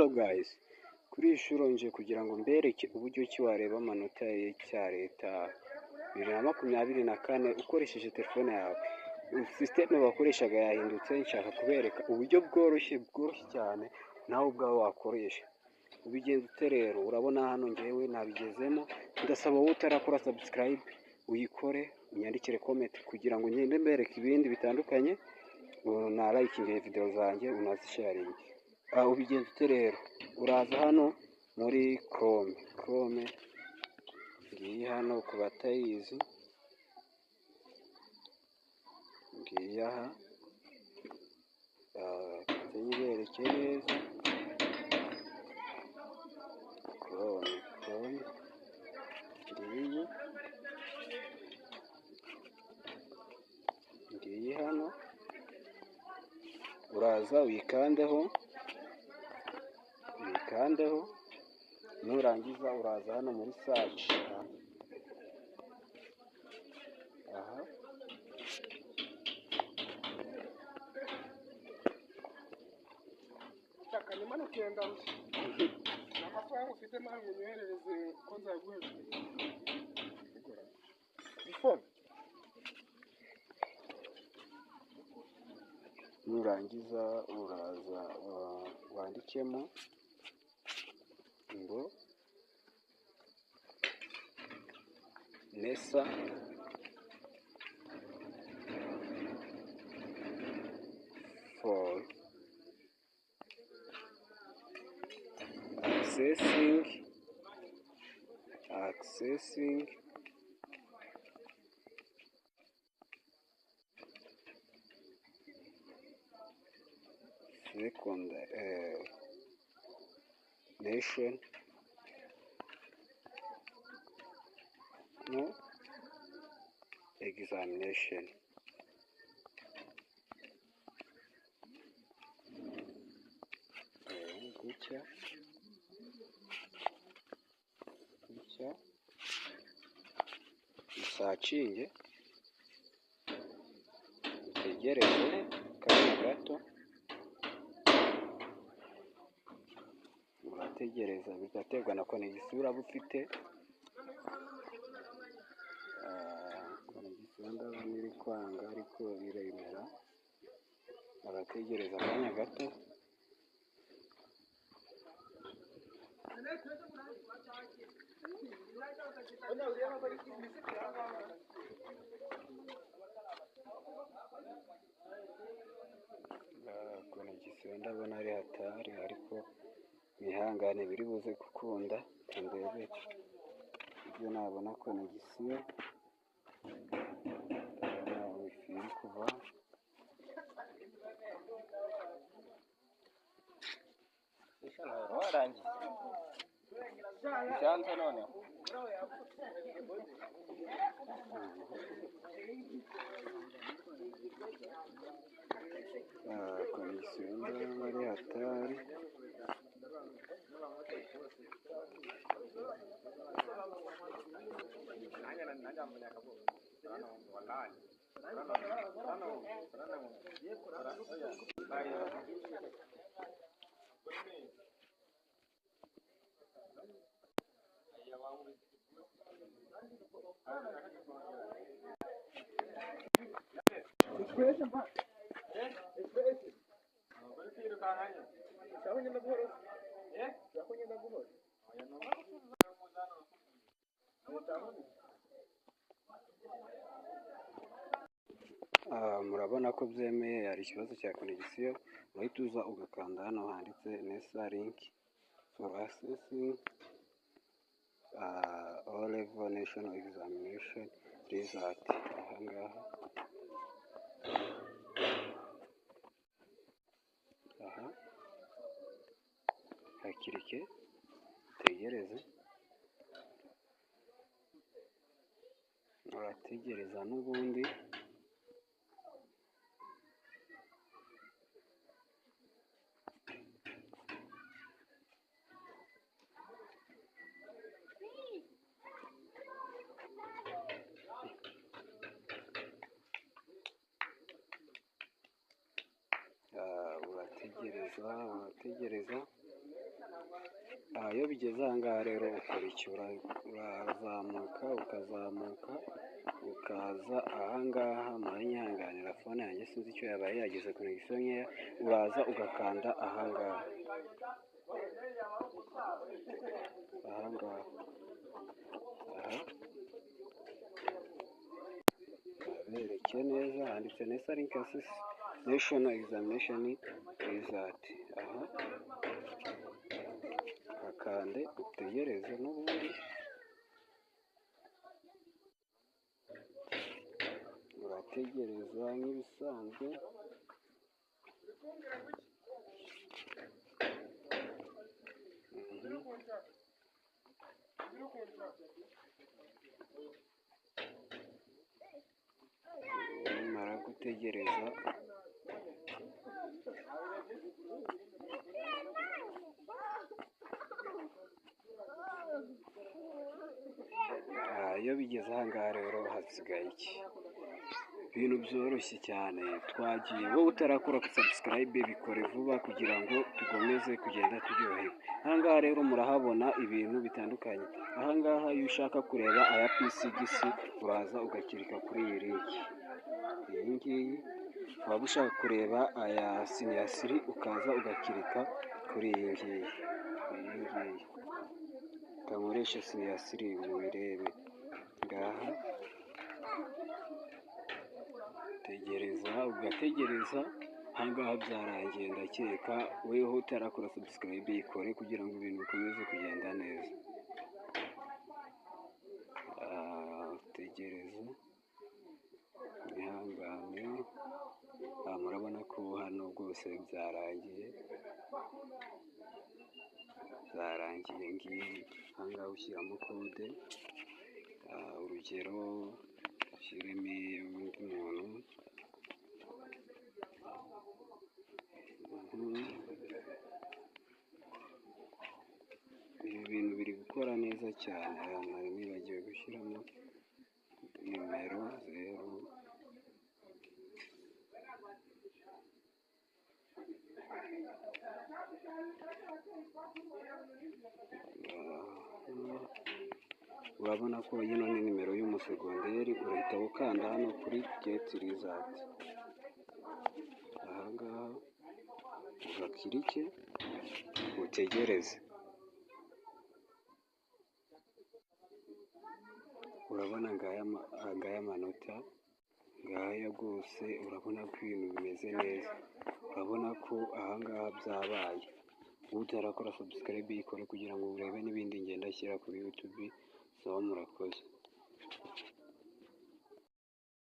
Hello guys, kuri iyi nshuro nje kugira ngo mbereke uburyo ki wareba amanota y'icya leta 2024 ukoresheje telefone yawe. Sisiteme bakoreshaga yahindutse, nshaka kubereka uburyo bworoshye bworoshye cyane nawe ubwawe wakoresha. Ubigenza ute rero? Urabona hano ngewe nabigezemo, ndasaba wowe utarakora subscribe uyikore, unyandikire comment kugira ngo ngende mbereke ibindi bitandukanye, unarayikinge video zanjye, unazisharinge. Ubigenza ute rero? Uraza hano muri Chrome, Chrome ngiyi hano ku batayizi, ngiyi aha, nze nyibereke neza, Chrome, Chrome ngiyi, ngiyi hano, uraza uyikandeho, uyikandeho, nurangiza uraza hano muri search, aha Kanyuma nukenda amafaranga ufite nawe unyoherereze ko nzaguheza ifone. Nurangiza uraza wandikemo ngo NESA for accessing secondary nation no examination. Gutya gutya usacinge, utegereze akanya gato, urategereza bigaterwa na connection uraba ufite. Connection ndabona iri kwanga ariko iremera, urategereza akanya gato. Connection ndabona ari hatari ariko mwihangane biri buze gukunda, ndebe ibyo nabona connection, ndabona wifi iri kuva. Warangiye byanze noneho. Connection ndabona ari hatari. Murabona ko byemeye, hari ikibazo cya connection, urahita uza ugakanda hano handitse NESA link for accessing O level national examination result, aha ngaha, aha hakirike, utegereze, urategereza n'ubundi. Urategereza, urategereza. Bigeze aha ngaha rero ukora iki? Urazamuka, ukazamuka, ukaza aha ngaha. Muranyihanganira, phone yanjye sinzi icyo yabaye, yagize connexion nkeya. Uraza ugakanda aha ngaha, aha ngaha, aha abereke neza handitse NESA Link National Examination Result. Aha hakande utegereze n'ubundi urategereza nk'ibisanzwe. Numara gutegereza, iyo bigeze aha ngaha rero hasigaye iki? Ibintu byoroshye cyane. Twagiye, wowe utarakora subscribe bikore vuba kugira ngo dukomeze kugenda turyoherwa. Aha ngaha rero murahabona ibintu bitandukanye. Aha ngaha iyo ushaka kureba aya P6, uraza ugakirika kuri iyi link, iyi ngiyi. Waba ushaka kureba aya senior 3, ukaza ugakirika kuri iyi ngiyi, iyi ngiyi. Kankoreshe senior 3 mubirebe. Ngaha tegereza, ugategereza. Ahangaha byarangiye ndakeka. Weho utarakora subscribe yikore kugira ngo ibintu bikomeze kugenda neza. Tegereza, ihangane. Murabona ko hano rwose byarangiye, byarangiye. Ngiyi ahangaha ushyiramo code, urugero ushyiremo undi muntu. Ibi bintu biri gukora neza cyane. Nari nibagiwe gushyiramo nimero 0. Urabona ko yino ni nimero y'umusegonderi. Urahita ukanda hano kuri get result, aha ngaha ugakirike, utegereze. Urabona ngaya amanota ngaya rwose. Urabona ko ibintu bimeze neza, urabona ko ahangaha byabaye. Utarakora subscribe yikore kugira ngo urebe n'ibindi ngenda ashyira kuri YouTube. Sawa, murakoze.